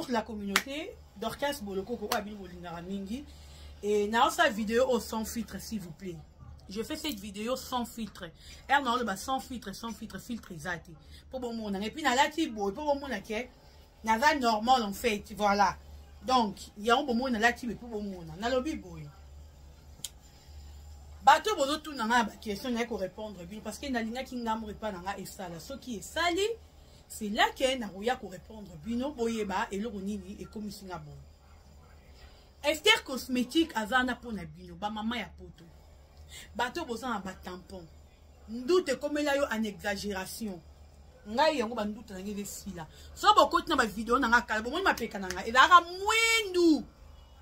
Bonjour la communauté. Dorcas Bolokoko oyo bino bolingaka mingi. Et naosala vidéo au sans filtre s'il vous plaît. Je fais cette vidéo sans filtre. Er na sans filtre, sans filtre, filtre eza te. Po bomona. Et puis nalati boye po bomona ke naza normal en fait, voilà. Donc, yango bomona nalati boye po bomona. Nalobi boye. Bato bozotuna ngai na baquestion naye korépondre bino parce que nalingaki ngambo epa na ngai esala soki esali c'est là que nakoya korépondre bino boyeba eloko nini ekomisi nga bongo. Esther Cosmétique aza wana mpona bino bamama ya poto, bato boza na batampon nduta ekomela yo en exagération. Ngai yango banduta na ngai esila. So bokoti na bavideo na ngai kala, bomoni mapeka na ngai ezalaka mwindu,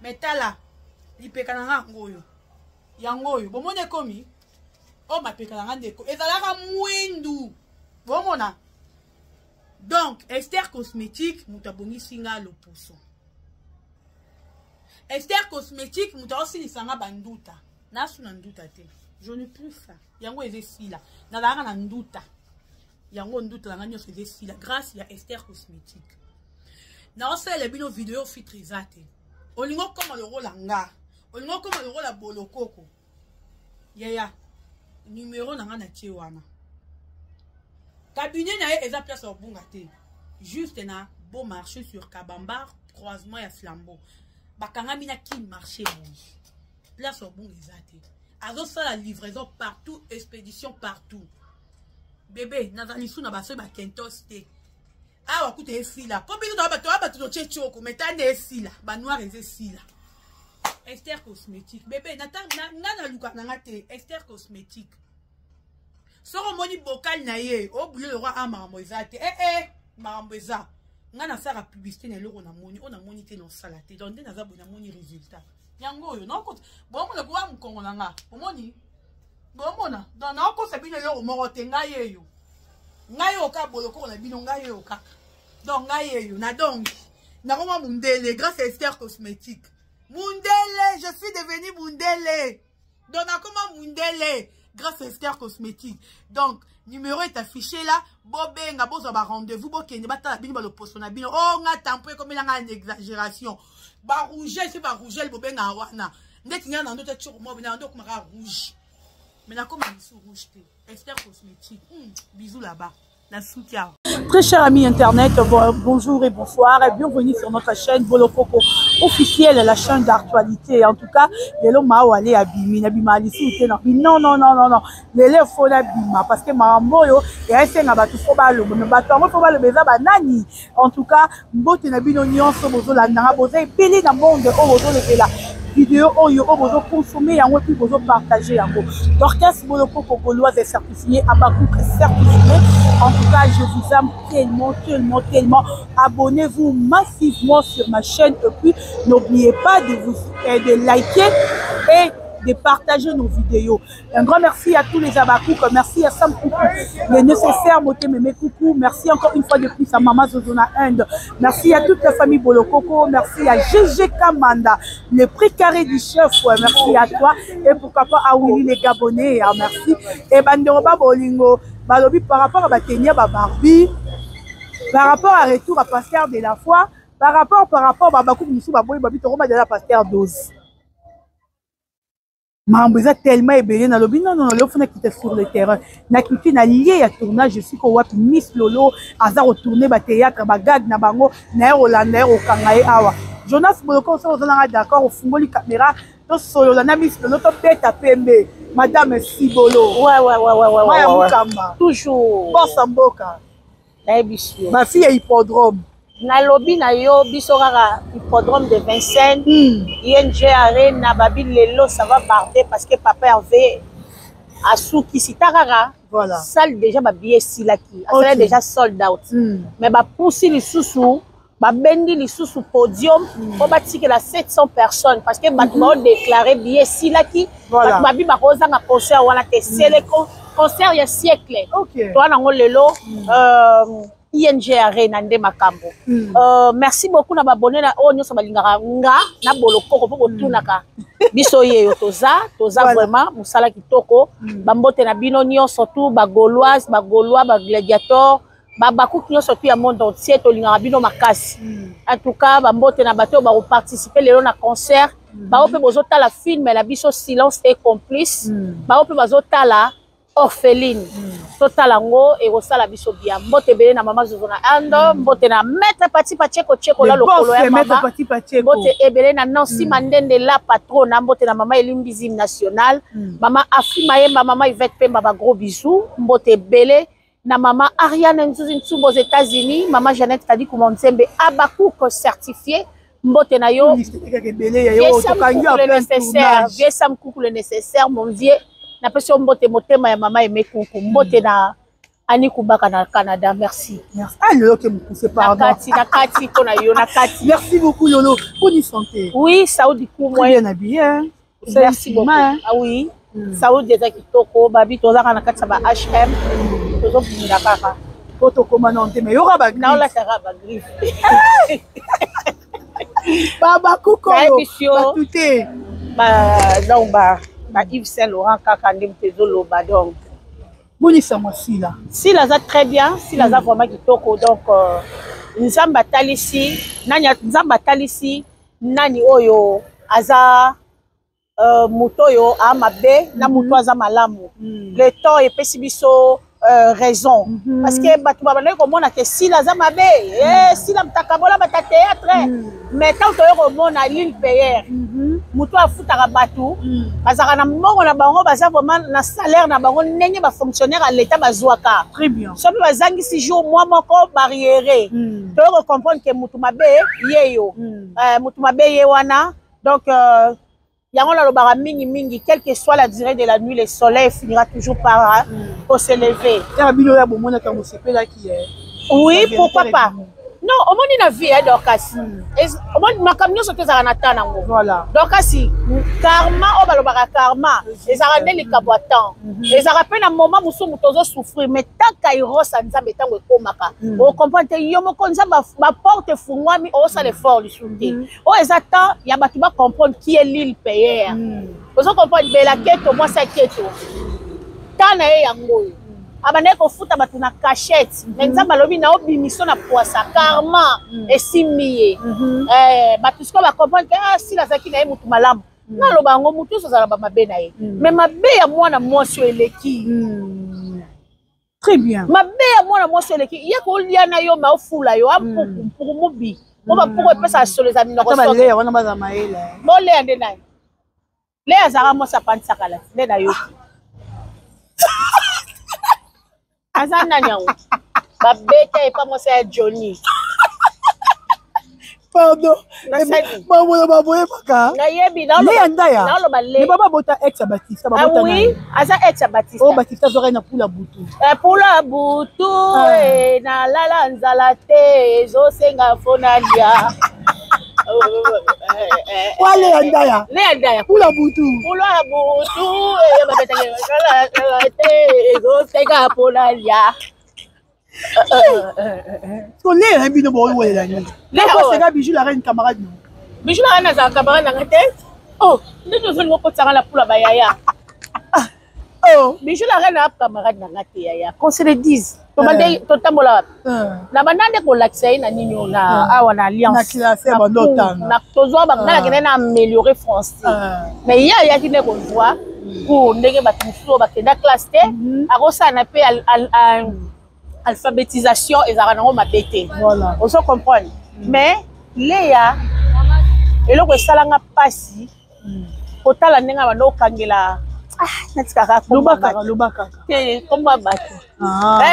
me tala lipeka na ngai yango oyo, yango oyo bomoni ekomi oyo mapeka na ngai ndeko ezalaka mwindu, bomona. Donc Esther Cosmétique moto abongisi nga loposo. Esther Cosmétique moto aosilisa nga banduta. Nasu na nduta te, je ne plus ça. Yango eza esila, nazalaka na nduta, yango nduta na nga nyonso eza esila grâce ya Esther Cosmétique. Naosalela bino video filtre eza te. Olingi okoma lokola nga, olingi okoma lokola Bolokoko, yaya numero na nga na tie wana. Cabinet na ye eza place ya kobunga te, juste na Beau Marché sur Kabambar, croisement ya Flambeau, bakangami na Kin Marché boye, place ya kobunga eza te. Azosala livraison partout, expédition partout. Bébé naza lisu na basoki bakentos te awa kuta esila mpo biso toa bato bato totie tioko mai tande esila banoir eza esila. Esther Cosmétique bébé nga naluka na nga te. Esther Cosmétique soki omoni bokali na ye obule lokwa a makambo eza te, ee makambo eza. Nga nasalaka publicité na eloko namoni oyo namoni te, nosala te. Donc nde naza boye, namoni résultat yango oyo naokota bomona kowa mokongo na nga, omoni bomona. Donc naokosa bino eloko moko te. Ngai eyo, ngai oyo kaka Bolokoko na bino, ngai oyo kaka. Donc ngai eyo na donc nakoma mundele grâce à Esther Cosmétique. Mundele, je suis devenu mundele. Donc nakoma mundele grâce à Esther Cosmétique. Donc numéro est affiché là, bobenga, bozwa ba rendez-vous, bokende batala bino baloposo na bino. Oh nga tampo ekomela nga na exagération, barouge se barougel bobenga wana ndeti nga na ndoto tioko mo na ndo komaka rouge, mais nakoma lisu rouge te. Esther Cosmétique, bisous là-bas na suki awa. Très cher ami internet, bonjour et bonsoir et bienvenue sur notre chaîne Bolokoko officielle, la chaîne d'actualité. En tout cas, lelo mawa ale abimi, na bima alisi te na non non non non non. Lelo faut na bima parce que makambo oyo esenga bato faut baloba, mais bato yango faut baloba eza banani. En tout cas, mbote na bino nyonso bozolandanga, boza ebele na monde oyo bozolobela vidéo oyo, oyo bozoconsommer yango et puis bozopartager yango. Dorcas Bolokoko, gauloise est certifiée, Abakouk certifié. En tout cas, je vous aime tellement, tellement, tellement. Abonnez-vous massivement sur ma chaîne et puis n'oubliez pas de vous de liker et de partager nos vidéos. Un grand merci à tous les Abakouk, merci à Sam Koukou, le nécessaire Moté Mémé Koukou, merci encore une fois de plus à Mama Zozona Inde, merci à toute la famille Bolokoko, merci à GG Kamanda, le précaré du chef, ouais, merci à toi, et pourquoi pas à Willy les Gabonais, ah, merci. Et Banderoba Bolingo, Balobi par rapport à Batenia Barbie, par rapport à retour à Pasteur de la foi, par rapport Babakou Moussou Baboy Babi Toroma de la Pasteur 12. Makambo eza tellement ebele. Nalobi non non, lelo faut nakita sur le terrain, nakiti na lieu ya tournage esika wapi Miss Lolo aza kotourner bathéâtre bagag na bango. Naye kolanda ye, kokanga ye awa. Jonas Boloko, soki oza nanga d'accord, ofungoli caméra, tosolola na Miss Lolo, tobeta pembe. Madame Sibolo. Ouais. Maya Mukamba. Toujours. Bosa mboka. Nayebi yo. Bafille ya hippodrome. Nalobi na yo, biso kaka hippodrome de Vincennes, ING Arena. Babi lelo ça va barder parce que papa Hervé asukisi ta kaka. Salle déjà babillet esilaki, asala déjà sold out, mais bapusi lisusu, babendi lisusu podium mpo batikela 700 personnes parce que bato baodéclarer billet esilaki. Bato babi bakozanga concert wana te, c'est le concert ya siècle. Toa nango lelo ING Arena nde makambo. Merci beaucoup na babone na oyo nyonso balingaka nga na Bolokoko mpo botunaka biso yeyo toza. Vraiment mosala kitoko. Bambote na bino nyonso, tu bagauloise, bagaulois, bagladiator. Babakuki nyonso tu ya monde entier, tolingaka bino makasi. En tout cas, bambote na bato oyo bakoparticipe lelo na concert, bao mpe bozotala film na biso Silence et Complice, bao mpe bazotala Orpheline, totala yango, ekosala biso bien. Mbote ebele na mama Zozo na Inde, mbote na maître Pati Pacheko Cheko la lokolo ya mama, mbote ebele na Nancy Mandende la patrona, mbote na mama Elimbizim national, mama Afi Mayemba, mama Yvette Pemba, ba gros bisous, mbote ebele na mama Ariane Nzuzi Ntsumbo aux États-Unis, mama Jeannette Kadikuma Nzembe Abakouk certifié, mbote na yo. Le nécessaire, vieux Sam Kuku, le nécessaire, mon vieux, napesi yo mbote, motema ya mama Aimé Kuku, mbote na Ani Kubaka na Canada, merci. Merci. Ah, Lolo qui me pousse, pardon. Nakati, nakati, pona yo, nakati. Merci beaucoup, Lolo. Bonne santé. Oui, Saoudi Kou, moi. Très bien habillé, hein. Merci beaucoup. Ah oui. Saoudi eza kitoko, babi tozaka na kati ya ba HM. Tozobunda kaka. Po tokoma na nteme, yoka ba griffe. Naolataka ba griffe. Baba Kukolo. Batu te. Ba donc ba Yves Saint Laurent kaka nde moto ezoloba donc. Bonisa mwa Sila. Sila aza très bien, Sila aza vraiment kitoko donc Nzambe atalisi nani, Nzambe atalisi nani oyo aza moto oyo a mabe na moto aza malamu. Le temps epesi biso raison, parce que bato babandaki komona ke Sila aza mabe, Sila mutakabola bata théâtre, mais tant toyo komona Lille Payer, moto afutaka bato bazalaka na mbongo na bango, baza vraiment na salaire na bango ndenge bafonctionnaire ya l'État bazwaka. Très bien. Soki bazangisi jour mwa moko barrière, toyo kocomprendre ke motu mabe ye yo, motu mabe ye wana. Donc yango nalobaka mingimingi, quelle que soit la durée de la nuit, le soleil finira toujours par se lever. Ya bino ya bomonaka mosepelaki. Oui, pourquoi pas? Non, omoni na vie ya Dorcas, omoni makambo nyonso te ezalaka na temps nango. Voilà. Dorcas, karma oyo balobaka, karma ezalaka nde likambo ya temps. Ezalaka mpe na moment mosusu moto ozosouffrir, mais tant kairos ya Nzambe ntango ekomaka, ocomprendre te yo moko Nzambe baporte efungwami, osala effort lisusu te. Oyo eza temps ya bato bacomprendre qui est Lille Payer. Ozo comprendre Bela Keto, mwasi ya Keto, temps na ye yango oyo abandaki kofuta bato na cachette, mais Nzambe alobi na obimiso na poisa, karma esimbi ye. Bato sikoyo bacomprendre ke ah, Sila azalaki na ye motu malamu. Naloba yango, motu nyonso azala bamabe na ye, mais mabe ya mwana mwasi oyo eleki. Très bien. Mabe ya mwana mwasi eleki ye, kolia na yo ma ofula yo ampuku mpuku mobi po bampuku epesaka solo, eza minoko. Baleya wana baza mayele. Boleya nde nani? Leya azalaka mwasi apantisaka la nde nayoki aza nani yango babeta epa mwasi ya Johnny. Pardon, babola baboyebaka. Nayebi. Leya Ndaya. Naoloba le me baba bota ex ya Batista, babota. Ah oui, aza ex ya Batista. Oyo Batista azwaka na pula butu. Pula butu, nalala nzala te, ezosenga fo nalia. Wa Leya Ndaya. Leya Ndaya. Pula butu. Pula butu, babetaka te, ezosenga mpo nalia. So Leya na bino bowelela nini? Seka Bijou la Reine, camarade no. Bijou la Reine azala camarade nanga te. Oh, ndenge ozolinga okotisanga na pula bayaya. Oh. Bijou la Reine aza camarade nanga te yaya, qu'on se le dise. Tobande totambola wapi? Na banda nde kolakisa ye na nini oyo na awa na alliance. Na classe ya bando otanga. Tozwa nga nakende na améliorer français, mais ye ayaki nde kozwa cours ndenge bato mosusu oyo bakenda classe te. Akosala mpe alphabétisation, ezalaka nango mabe te. Ozo comprendre? Mais Leya, eloko esalanga mpasi kotala ndenge abanda okangela, natikaka. Loba kaka, loba kaka. Te, kombo ya bato.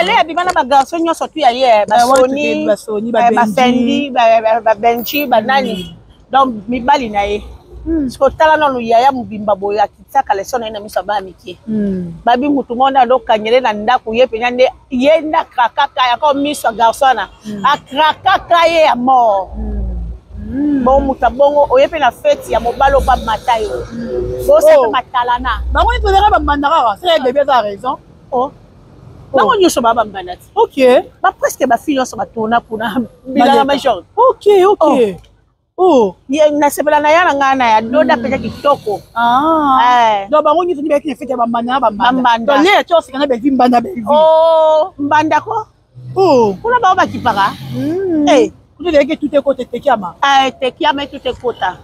Leya bima na bagarçon nyonso tu ya ye, basoni, bafendi, babenji, banani, donc mibali na ye. Siko tala nanu yaya mobimba boye akitisaka leçon na ye na miso ya bana mike. Babi mutu moko nde andokangele na ndako ye mpenza, nde ye nde akrakaka yako miso ya garçon wana, akrakaka ye ya mort. Bon, moto abongo oye mpe na fête ya mobali oyo bamata yo, bosa mpe matalana. Bango nyonso ezalaka bambanda kaka seka. Bebi aza raison. Oh. Bango nyonso baa bambanda ti. Bapresque bafille nyonso batourna kuna bilanga major. Ok, oh. Nasepela na ya na ngai na ya doda mpenza kitoko. Ah. Donc bango nyonso nde bayaki na fête ya bambanda na bambanda. Bambanda. Donc Leya ti oseka na Belvi, mbanda Belvi. Oh, mbanda ko. Oh. Kuna bango bakipaka. Eh. Kuna ezalaki etuta ekota etekiama. Ah, etekiama etuta ekota.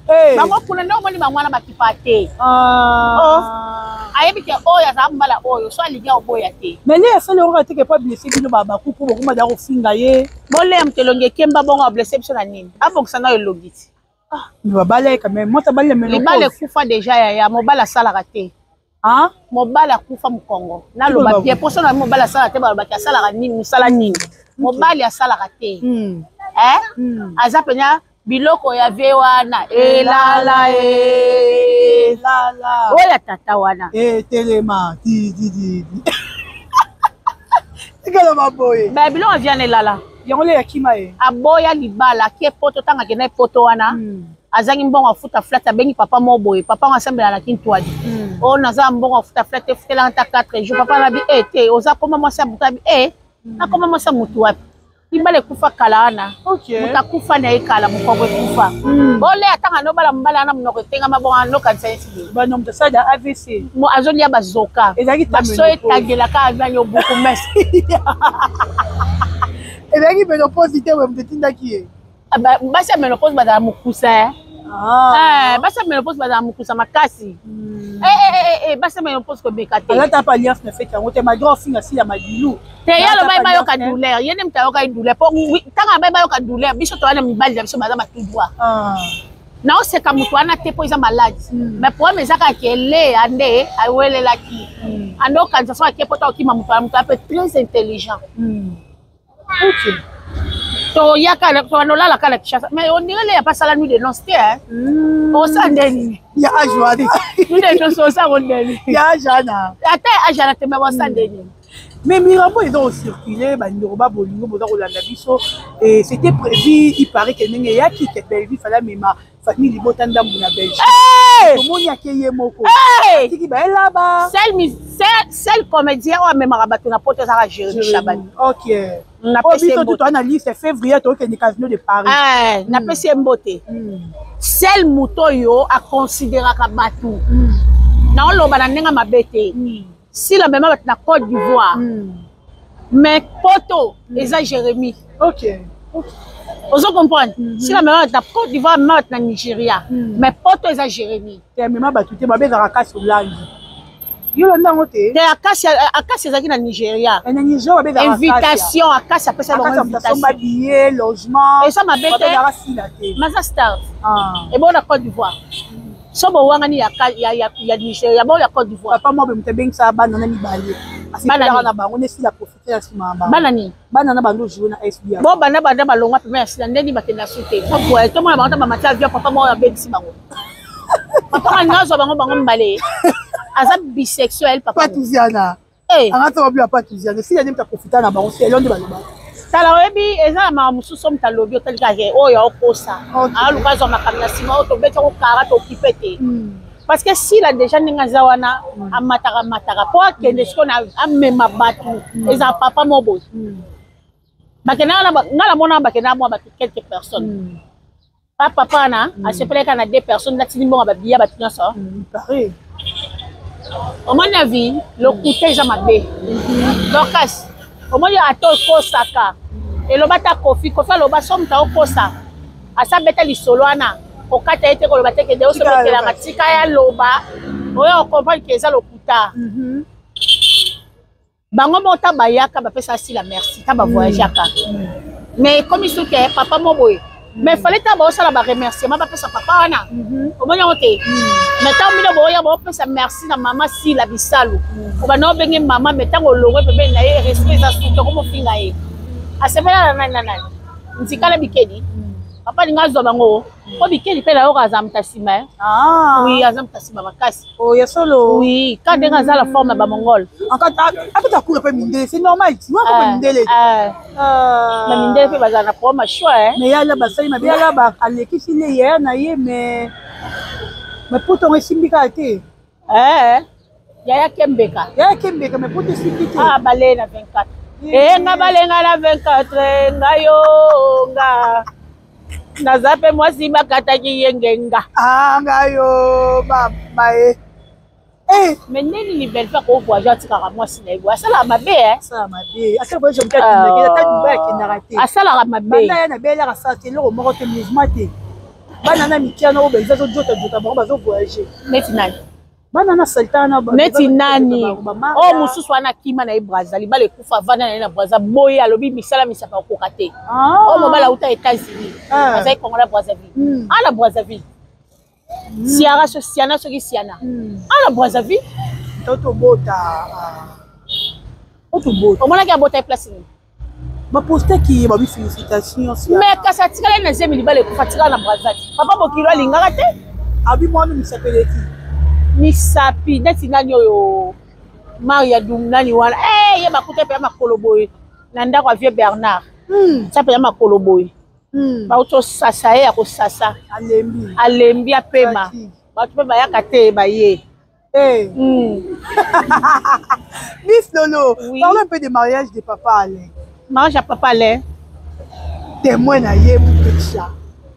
Eh. Bango kuna nde omoni bango wana bakipaka te. Ah. Oh. Ayebi ke oyo azala mobala oyo so alingi oboya te. Mais ye asali yango kaka te ke po ablesse bino ba bakuku bokoma da kofinga ye. Boleya moto elongi ekemba bongo ablesse biso na nini? Abongisa nayo elongi ti. Ah, mais babala ye quand même. Mwasi abali na ménopause. Libala ekufa deja yaya, mobali asalaka te. Ah? Mobali akufa mokongo. Naloba bien poso na mobali asalaka te, balobaki asalaka nini, mosala nini. Mobali asalaka te. Eh? Aza pena biloko ya vie wana elala e. Lala. Oyo ya tata wana. Eh, telema. Di di di. Tikala maboye. Ba biloko ya vie wana elala. Yango le ya kima ye. Aboya libala, akie poto tanga akenda poto wana. Azangi mbongo afuta flat, abengi papa moko boye, papa ngo asambela na Kintwadi. Oh, naza mbongo afuta flat, efutelanga ta 4 jours. Papa nabi eh te, oza koma mwasi ya motu abi eh, nakoma mwasi ya motu wapi? Libala ekufa kala wana. Okay. Moto akufa na ye kala, mokongo ekufa. Boleya tanga nobala mobala wana monoko etengama bongo anokanisa ye sidi. Bana moto asala AVC. Mo azolia bazoka. Ezalaki ta Baso ménopause. etangelaka azangi obuku mese. Ezalaki ménopause te, moto etindaki ye. Basi ya ménopause bazala mokusa. Ah. Eh, basi ya ménopause bazala mokusa makasi. Eh, eh, eh, basi ya ménopause kobeka te. Alata pa alliance na fête yango te, malgré ofinga sila madilu. Te ye aloba ye Alata pa bayoka alliance te. douleur, ye nde moto ayoka ye douleur. Po ntango abaye bayoka douleur, biso toza na mibali na biso baza bato droit. Ah. Naoseka moto wana te mpo eza maladi. Mais problème eza kaka ke Lea nde awelelaki. Ande okanisa so ake poto akima moto wana, moto wana mpe très intelligent. Ok. Toyaka tobanolala kaka na Kinshasa. Mais on dirait Lea pasala nuit de noces te, hein. Osala nde nini? Ya âge wana. Nuit de noces osala nde nini? Ya âge wana. Ata âge wana te, mais osala nde nini? Mais Mirambo ils ont circulé, bandeko ba bolingo boza kolanda biso et c'était prévu, il paraît que ndenge eyaki ke Bellevue fallait mema famille libota ndambu na Belgique. Hey! Tomoni ake ye moko. Hey! Tiki ba elaba. Seul comédien oyo amemaka bato na poto ezalaka Jérémy Chabani. Ok. Napesi ye Biso mbote. tout na liste février tokende casino de Paris. Eh, napesi ye mbote. Seul moto oyo aconsidéraka bato. Naoloba na ndenge mabe te. Sila mema bato na Côte d'Ivoire. Mais poto eza Jérémy. Ok. Ozo comprendre? Sila mema bato na Côte d'Ivoire, mema bato na Nigeria. Mais poto eza Jérémy. Te mema bato te, babengaka kasi olangi. Yo landa yango te? Te, akasi ezalaki na Nigeria. Na Nigeria babengaka Invitation, akasi apesa bango invitation. Invitation. Billet, logement. Eza mabe te. Babengaka sila te. Maza star. Ah. Ebongo na Côte d'Ivoire. So bowangani ya, ya, ya, ya Nigeria, bongo ya Côte d'Ivoire. Papa mwa moto abengisa bana na mibale. Bana Asepelaka nini? na bango nde sila profite na nsima ya bango. Bana nini? Bana na bando jouer na SBA. Bo banda banda balongwa pembeni ya sila ndeni bakenda su te. Po boye tomona bango ta bamati avion, papa moko abengisi bango. Papa nga nazwa bango bango mibale. Aza bisexuel papa. Patuziana. Eh, Anga to babi patuziana. Sila nde moto aprofita na bango, selon nde balobaka. Tala oyebi eza na makambo mosusu oyo moto alobi otali kaka ke oyo aokosa. Ok. Aluka azwa makambo na nsima oyo tobeti yango kara tokipe te. Parce que sila déjà ndenge aza wana amataka mataka po akende sikoyo na amema bato eza papa moko boye. Bakendaka na nga namona bakendaka mwa bato quelques personnes. Pa papa wana asepelaki kaka na deux personnes natindi mbongo ya babiya bato nyonso. Il paraît. Omoni na vie lokuta eza mabe. Dorcas omoni ata okosaka eloba ata Kofi Kofi aloba so moto aokosa asa beta lisolo wana kokata ye te koloba te kende osobetelanga tika ya loba oyo okomprendre ke eza lokuta. Bango moko ta bayaka bapesa sila merci ta bavoyageaka. Mais ekomi soki papa mo boye mais fallait ta baosala baremerciement bapesa papa wana omoni yango te. Mais ntango bino boya baopesa merci na mama Sila Bisalu obanda obenge mama, mais ntango olongwe pembeni na ye respect eza suki okomofinga ye asepela na nani na nani nzikala bikedi papa alinga azwa bango po bikedi mpe nayoka aza moto nsima. Ah. Oui, aza moto nsima makasi. Oh, ya solo. Oui, ka ndenge aza la forme ya bamongole. Encore apeta cour pe mindele, c'est normal. Tu vois comme mindele. Na mindele mpe bazala na problème ya choix, eh. Mais yala basali mabe yala ba alekisi le yaya na ye mais poto ngo esimbi kaka te. Eh, yaya kembeka. Yaya kembeka mais poto esimbi te. Ah, bale na 24. Eh, nga balenga na 24 nga yo nga naza mpe mwasi bakataki ye ngenga. Ah, ngai yo mama ye. Eh. Mais nde nini Bellevue ako voyage atikaka mwasi na ye boye asalaka mabe eh? Asalaka mabe asala voyage moto akendaki ata Dubai akendaka te. Asalaka mabe. Banda ya na belaka asala te eloko moko te mouvement te. Bana na mikia na oyo Bellevue azojota jota bango bazo voyager. Neti nani? Bana na salta na neti nani? Oyo mosusu wana akima na ye Brazza libala ekufa avanda na ye na Brazza boye alobi misala misaka okoka te. Oyo mobali auta États-Unis azali Congolais Brazzaville. Ana Brazzaville. Siara so siana soki siana. Ala Brazzaville. Toto bota. Oto bota. Omonaki abota ye place nini? Bapostaki babi félicitations. Mais kasi atikala na zemi libala ekufa atikala na Brazzaville. Papa Bokilo alingaka te. Abi mwana misapeleki. Misapi neti nani oyo Maria Dum nani wana eh ye bakuta pe makolo boye na ndako ya vieux Bernard. Tia pe makolo boye. Bauti osasa ye ya kosasa alembi alembi apema bato mpe bayaka te baye. Hey. Miss Lolo, oui. Parlons un peu du mariage de Papa Alain. Mariage ya Papa Alain. Témoin na ye Mupesha.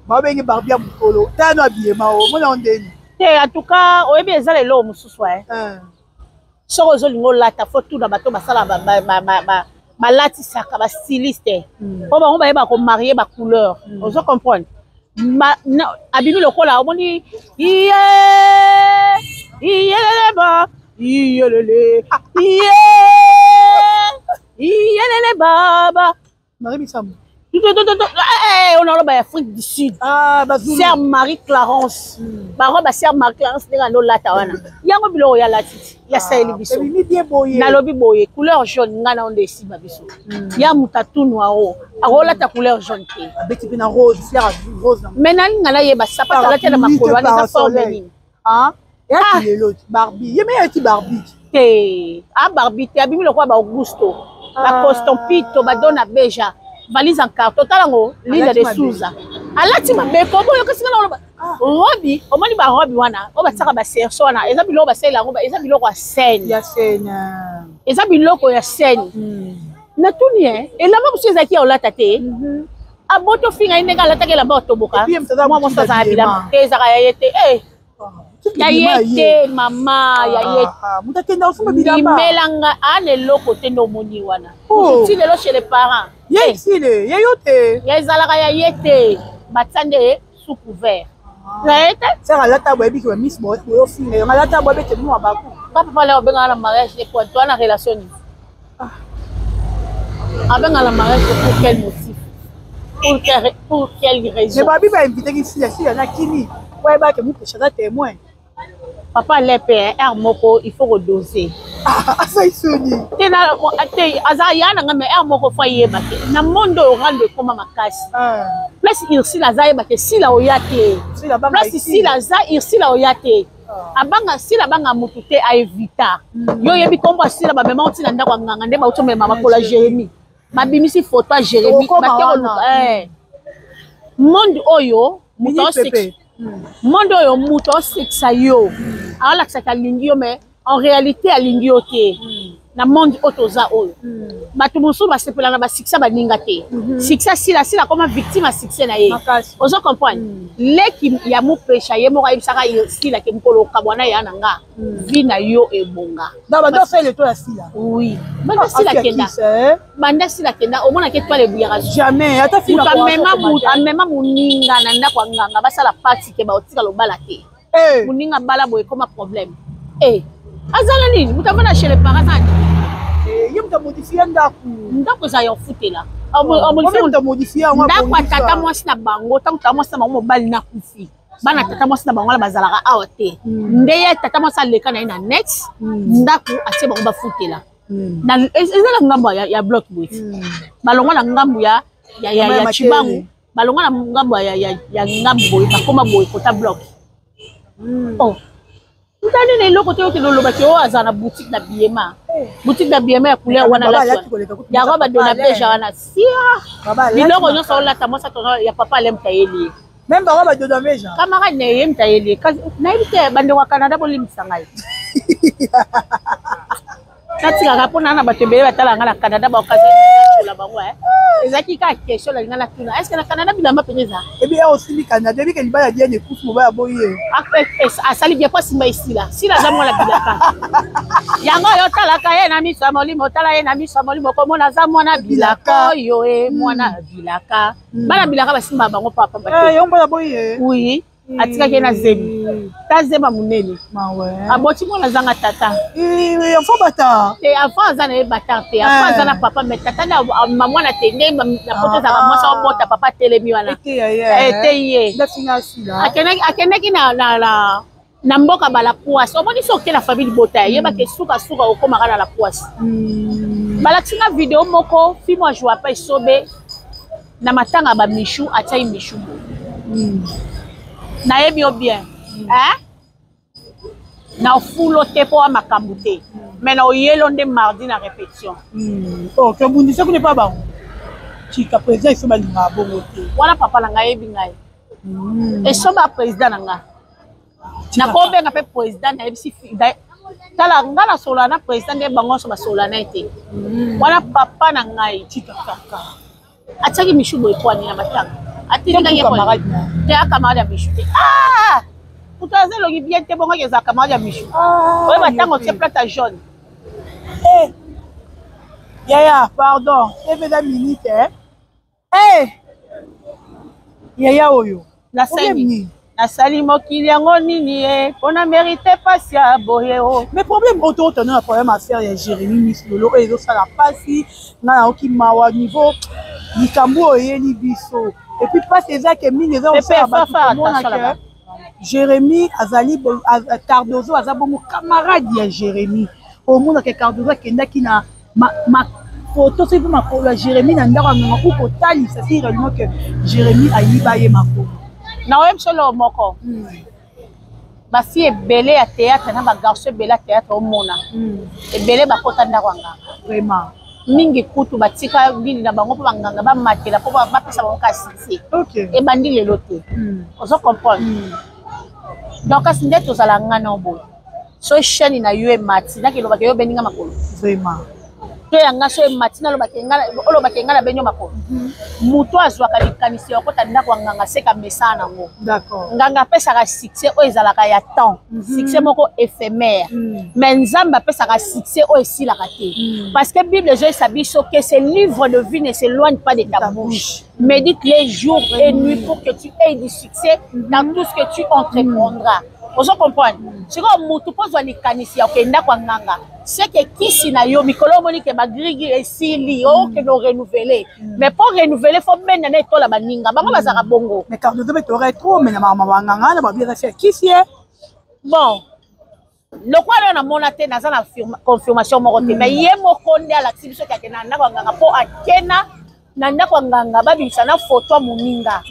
Babengi Barbie ya mokolo. Tano abiyema o mona ndeni. Te, en tout cas, oyebi eza lelo mosusu eh. Soki ozolinga olata fo tuna bato basala balatisaka bastyliste mpo bango bayeba komarie bacouleur. Ozo comprendre, abimi lokola omoni iye iyelele ba iyelele iye iyelele baba Marie Misamu. On a Afrique du Sud. Ah, Sœur Marie Clarence. Ba robe Sœur Marie Clarence ndenge andolata wana. Yango biloko ya latiti ya saeli biso. Nalobi boye couleur jaune nga na onde esimba biso. Ya mutatunu ao akolata couleur jaune te. Abeti pe na rose, fleur rose. Mais nalinga nayeba sapato alati na makolo wana eza forme nini? Ah, ya lelo Barbie. Ye me yati Barbie. Te, a Barbie te, abimi lokola ba Augusto, ba Costompito, ba Dona Beja, valise en carton, tala ngo Linda de Souza. Alati mabe ko boyo kasi nga loba. Robi, omoni ba robi wana, o batiaka ba cerceau wana, eza biloko basalela yango, eza biloko ya scène. Ya scène. Eza biloko ya scène. Natuni eh, elamba mosusu ezalaki ya olata te. Aboto finga ye ndenge alataki elamba otoboka. Mwa mwasi azala bilamba te, ezalaka ya ye te. Eh. Ya ye te mama, ya ye. Moto akenda osomba bilamba. Ndimelanga ana eloko te nde omoni wana. Ti lelo chez les parents. Ye sile, ye yo te. Ya ezalaka ya ye te. Batia nde sous couvert. Ya ye te. Sara alata boyebi ke ba miss boyo finga yo. Alata boyebi te mwa baku. Papa pala obengaka na mariage de quoi? Toi na relation nini? Abenga na mariage pour quel motif? Pour quelle raison? Mais babi ba invité ki sila sila na kini. Ouais ba ke mupesha za témoin. Papa lepe air moko il faut redoser. Asa isoni. Te na te aza ya na nga mais air moko faut yeba te. Na monde oyo rando ekoma makasi. Place Ursule aza yeba te sila oya te. Place sila aza Ursule oya te. Abanga sila banga mutu te a evita. Yo yebi kombo sila ba mema otina ndako nganga nde ba uto mema makola Jérémie. Babimisi photo ya Jérémie bake koluka monde oyo moto monde oyo moto osekisa yo alakisaka alingi yo mais en réalité alingi yo te. Na monde oyo toza oyo bato mosusu basepela na basuccès baninga te. Succès sila sila koma victime ya succès na ye. Ozo comprendre, leki ya mopesha ye moko ayebisaka sila ke mokolo okabwana ya na nga vie na yo ebonga. Banda osala eto ya sila. Oui, banda sila kenda, banda sila kenda omonaka étoile ebuyaka jamais ata fila. Amema moninga na ndako ya nganga basala pati ke baotika lobala te. Moninga bala boye ekoma problème. Azala nini moto avanda chez les parents aza nini? Ye moto amodifie ndako. Ndako eza ya ofutela. Moto amodifie yango. Ndako ya tata mwasi na bango, ntango tata mwasi na bango mobali nakufi, bana tata mwasi na bango wana bazalaka awa te. Nde ye tata mwasi aleka na ye na net ndako atie bango bafutela. Eza na ngambo ya bloc boye, balongwa na ngambo ya Chibangu, balongwa na ngambo ya ngambo boye, bakoma boye kota bloc. Oh, ntani na eloko te okende olobaki oyo aza na boutique na biema, boutique na biema ya couleur wana yango badona beja wana sia biloko nyonso olata mwasi ya papa alemta yeli ye. Même bango badona beja. Camarade na ye mta yeli ye. Nayebi te, bandeko ya Canada bolimbisa ngai, natikaka mpo naa na bato ebele batala nga na Canada, baokazola bango. Ezalaki kaka question nalinga natuna, est ce que na Canada bilamba mpenza eza? Ebi ya osili Canada, ebi ke libala Diane ekufi, mobali aboyi ye. Asali bien po asimba esila. Sila aza mwana bilaka. Yango oyo otalaka ye na miso ya molimo, otala ye na miso ya molimo, komona aza mwana bilaka oyo e mwana bilaka. Bana bilaka basimbaka bango papa. Yango mobali aboyi ye. Oui. Atikaki ye na zemi, ta zema monene, aboti mwana azanga tata. Enfant bâtard. Te, enfant aza na ye bâtard te, enfant aza na papa, mais tata nde mwana te. Nde na poto ezalaka mwasi obota, papa atelemi wana ete ye akendaki na mboka bala poisse. Omoni, so oke na famille libota, yebaka sukasuka okomaka na la poisse. Balakisi nga video moko, fimo ajoua pa esobe na matanga ya bamishu, atiaki mishu boye. Nayebi yo bien, eh? Na ofulo te mpo wa makambo te, mais na oyelo nde mardi na répétition. Ok, obundisa kuna epa bango. Tika président eso balingaka bongo te. Wana papa na ngai ayebi ngai, esoba président na ngai, nakobenga mpe président, nayebisi, tala nga nasolola na président nde bango nyonso basolola na ye te. Wana papa na ngai. Tika kaka. Atiaki mishu boye pwani na matanga, atindaki te a camarade ya mishu te. Ah, moto aza elongi bien te, bongaki ezala camarade ya mishu. Oyeba ntango otie plate ya jaune. Yaya, pardon, eve eza minute. Yaya oyo. Nasali, nasali mokili yango nini ye mpona mérite mpasi ya boye o? Mais problème oyo totana na problème affaire ya Jérémi Miss Lolo oyo ezosala mpasi, ngai nayoki mawa niveau likambo oyo eyeli biso. Et puis mpasi eza ke mingi eza kosala bato komona ke Jérémi azali, Cardozo aza bongo camarade ya Jérémi. Omonaka Cardozo akendaki na foto soki mpe makolo ya Jérémi na ndako ya nganga ku kotalisa si réellement ke Jérémi ayiba ye makolo. Na oyebi solo moko, bafille ebele ya théâtre na bagarçon ebele ya théâtre, omona ebele bakota ndako ya nganga. Vraiment. Mingi kutu batika bili na bango mpo banganga bamatela mpo bapesa bango ka succès. Ebandi lelo te, ozo comprendre? Donc kasi nde tozala nga na boye, so chaîne na yo emati, nakelobaka yo obeninga makolo. Vraiment. To yanga so emati, olobaka nga na beni yo makolo. Moto azwaka likanisi ya okota ndako ya nganga, seka mesana nango. Nganga apesaka succès oyo ezalaka ya temps, succès moko éphémère, mais Nzambe apesaka succès oyo esilaka te, parce que Bible ezoyesa biso que ce livre de vie ne s'éloigne pas de ta bouche, médite les jours et nuits pour que tu aies du succès dans tout ce que tu entreprendras. Ozo comprendre? Sikoyo motu mpo ozwa likanisi ya okende ndako ya nganga, seke kisi na yo mikolo omoni ke bagrigi esili, okende orenouveler. Mais mpo renouveler, faut benda na etola baninga bango bazalaka bongo. Mais Cardozo mpe tore trop, mais na makambo banganga na babi eza ya kisi ye. Bon, lokola oyo namona te, naza na confirmation moko te, mais ye moko nde alakisi biso ke akende na ndako ya nganga, mpo akena na ndako ya nganga, babimisa na foto ya moninga.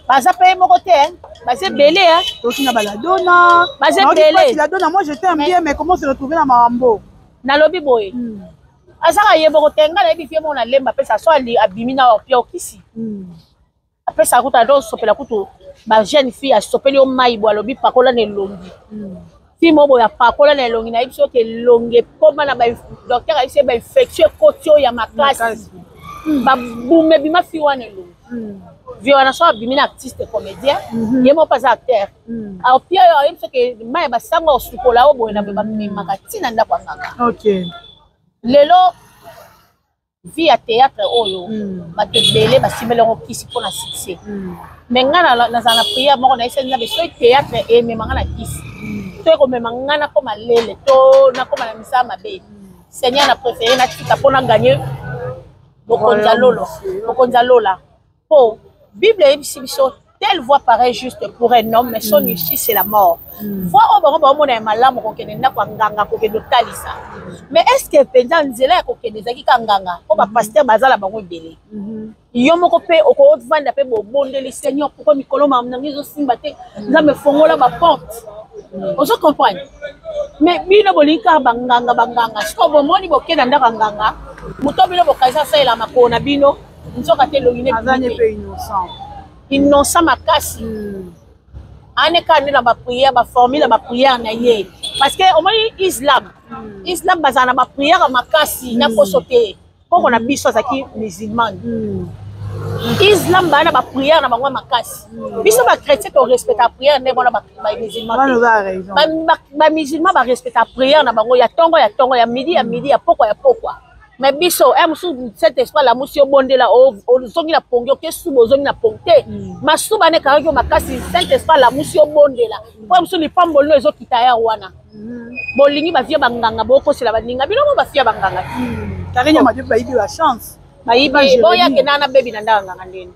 Baza mpe ye moko te, baza ebele. Toki na baladona. Baza ebele. Ladona, moi je t'aime bien, mais comment se retrouver na makambo? Nalobi boye, azaka ye moko te. Ngai nayebi vie moko na lemba, apesa so abimi na opia okisi, apesaka kutu, ado osopela kutu bajeune fille, asopeli yo mai boye, alobi pakola na elongi. Fille moko boye apakola na elongi, nayebi soki elongi ekoma na docteur, ayebisi ye bainfection ekoti oyo ya makasi, babume ebima fille wana elongi. Vie wana so abimi na artiste comédien, ye moko mpe aza acteur, apia oyo ayebi soki mai ya basango osukola oyo boye na boye, bamemaka ntina ndako ya nganga. Lelo vie ya théâtre oyo, bato ebele basimbeli yango kisi mpona succès. Mais ngai nazala na prière moko, nayebisaki Nzambe, soki théâtre emema nga na kisi to ekomema nga nakoma lele to nakoma na misala mabe, Seigneur, na préféré natika mpo na gagner bokonzi ya lolo, bokonzi ya lola. Mpo Bible eyebisi biso: telle voie paraît juste pour un homme, mais son issue, c'est la mort. Voie oyo bango baomona ya malamu, kokende ndako ya nganga, kokende otalisa, mais est ce que mpenza nzela ya kokende ezalaki ka nganga? Mpo bapasteur baza na bango ebele. Yo moko mpe okovanda mpe bobondeli: Seigneur, pourquoi mikolo makambo nango ezosimba te? Nzambe, fongola baporte. Ozo comprendre? Mais bino bolingi kaka banganga, banganga. Sikoyo bomoni, bokenda ndako ya nganga, moto bino bokanisa asalela makolo na bino, nzoka te elongi ne. Aza ne mpe innocent. Innocent makasi. Ane kaka nde na baprière, baformule ya baprière na ye, parce que omoni islam, islam bazala na baprière makasi na poso te. Koko na biso azalaki musulmane. Islam baa na baprière na bango ya makasi. Biso bachrétien torespecta prière nde bona bamusulman. Bamusulman barespecta prière na bango ya ntongo, ya ntongo, ya midi, ya midi, ya pokwa, ya pokwa. Mais biso e mosusu, Saint Esprit alamusi yo, bondela, ozongi na pongi, oke suba, ozongi na pongi te, masuba ne ekangaki yo makasi. Saint Esprit alamusi yo, bondela, po mosusu lipamboli no ezokita ya wana. Bolingi bafia banganga, bokosela baninga biloko, bafia banganga. Karine Madio, bayibi ba chance. Bayibi, boyake na bebi na ndaka nganga ndeni.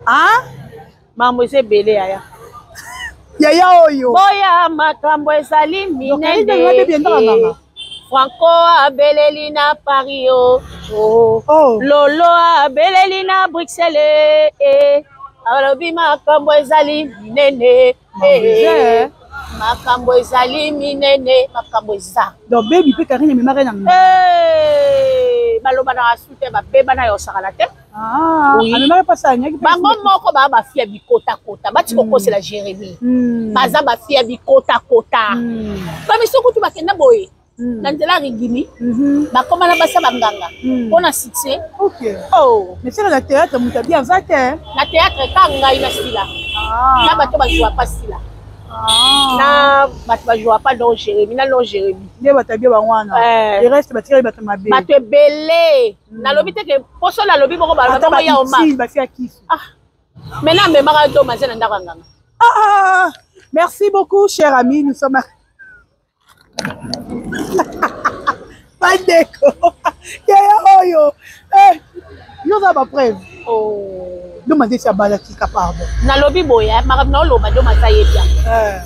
Ah. Makambo eza ebele, yaya. Yaya oyo. Boya, makambo ezali minene. Franco abeleli na Paris o oh. Oh. Lolo abeleli na Bruxelles eh. Alobi makambo ezali minene eh. Makambo ezali minene, makambo eza. Donc bebi mpe Karine ememaka na Eh, baloba na asu te, babeba na yo osakana te. Ah, amemaka mpasi anyaki. Bango moko baa bafia ya bikotakota, bati kokosela Jérémie. Baza bafia ya bikotakota. Bamiso kutu bakenda boye na nzela ya rigini, bakóma na basa banganga mpo na succès. Ok. Oh. Mais seka na théâtre, moto abi aza te. Na théâtre ka ngai na sila na bato bazwa pa sila na bato bazwa pa don Jérémie na don Jérémie. Nde bato abi bango wana. Eh. Le reste batikali bato mabe. Bato ebele, nalobi te ke poso nalobi bongo. Ata Balobi ya Omar. Bautile bafia kisi. Ah, maintenant amemaka do maze na ndako ya nganga. Ah, ah, ah. Merci beaucoup, cher ami. Nous sommes à bandeko. Yaya oyo. Eh, yo oza bapreuve. Oh. Do mazesi abalakika, pardon. Nalobi boye, makambo naoloba, do maza yebi yango. Eh,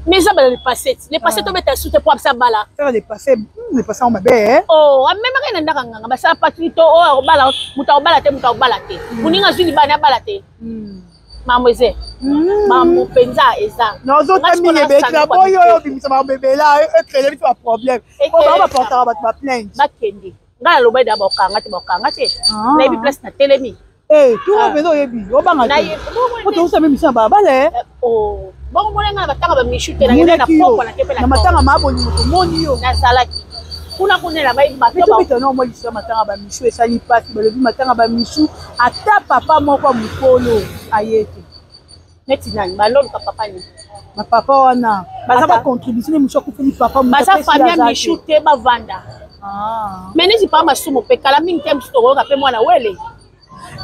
mais eza bala le passé, le passé. Tobeta su te po abisa bala. Faire le passé, le passé yango mabe, eh? Oh, amemaka ye na ndako ya nganga, basala patri to oyo akobala, moto akobala te, moto akobala te, moninga azwi libana, abala te. Makambo eza, makambo mpenza eza. Nazota mingi ebeti na boyi oyo obimisa makambo ebele, ecréer biso baproblème po bango baportaka bato baplainte. Bakende, ngai naloba eda bakokanga te, bakokanga te. Nayebi place na telemi. Turo mpenza oyebi, obanga te po tozosala mimisa na balabala. Oh, bongo mona ngai na batanga bamishu te, nakende na Monaki yo pokwa, nake mpe na matanga maa bolingo, tomoni yo. Nazalaki kuna kuna na bayebi bato. Tobeta no mwa lisolo ya matanga bamishu, esali mpasi. Balobi matanga bamishu, ata papa moko ya mokolo aye te. Neti nani baloluka papa nini? Bapapa wana baza bacontribution ne misu akufeli papa moto Baza apesi famille aza te. Mishu te, bavanda. Ah. Mais neti papa Masumu mpe kala mingi te, mosusu tokoyoka mpe mwana wele.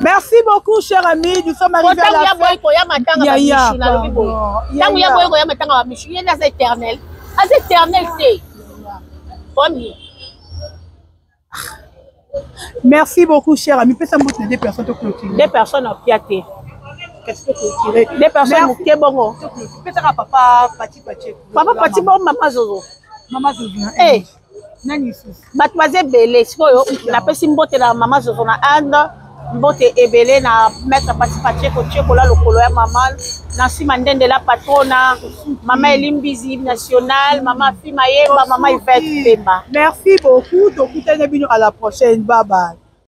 Merci beaucoup, cher ami. Nous sommes arrivés à Ntango la ya fin. boye koya matanga Yaya, bamishu, nalobi boye, pardon. ntango ya Yaya. boye koya matanga bamishu, ye nde aza éternel, aza éternel te, omi. Merci beaucoup, cher ami. Pesa mbote na deux personnes to clôturer. Deux personnes opia te. Qu'est-ce que clôturer? Deux personnes moke bongo. Pesaka papa Pati Pache. Papa Pati bongo, mama Zozo. Mama Zozo na Eh. Nani lisusu? Bato baza ebele sikoyo. Napesi mbote na mama Zozo na Inde, mbote ebele na maître Pati Pacheco Tiekola, lokolo ya mama Nansi Mandendela, patrona mama Elimbizi national, mama Fima Yemba, mama Ivete Pemba. Merci beaucoup. Tokutana bino à la prochaine. Bye bye.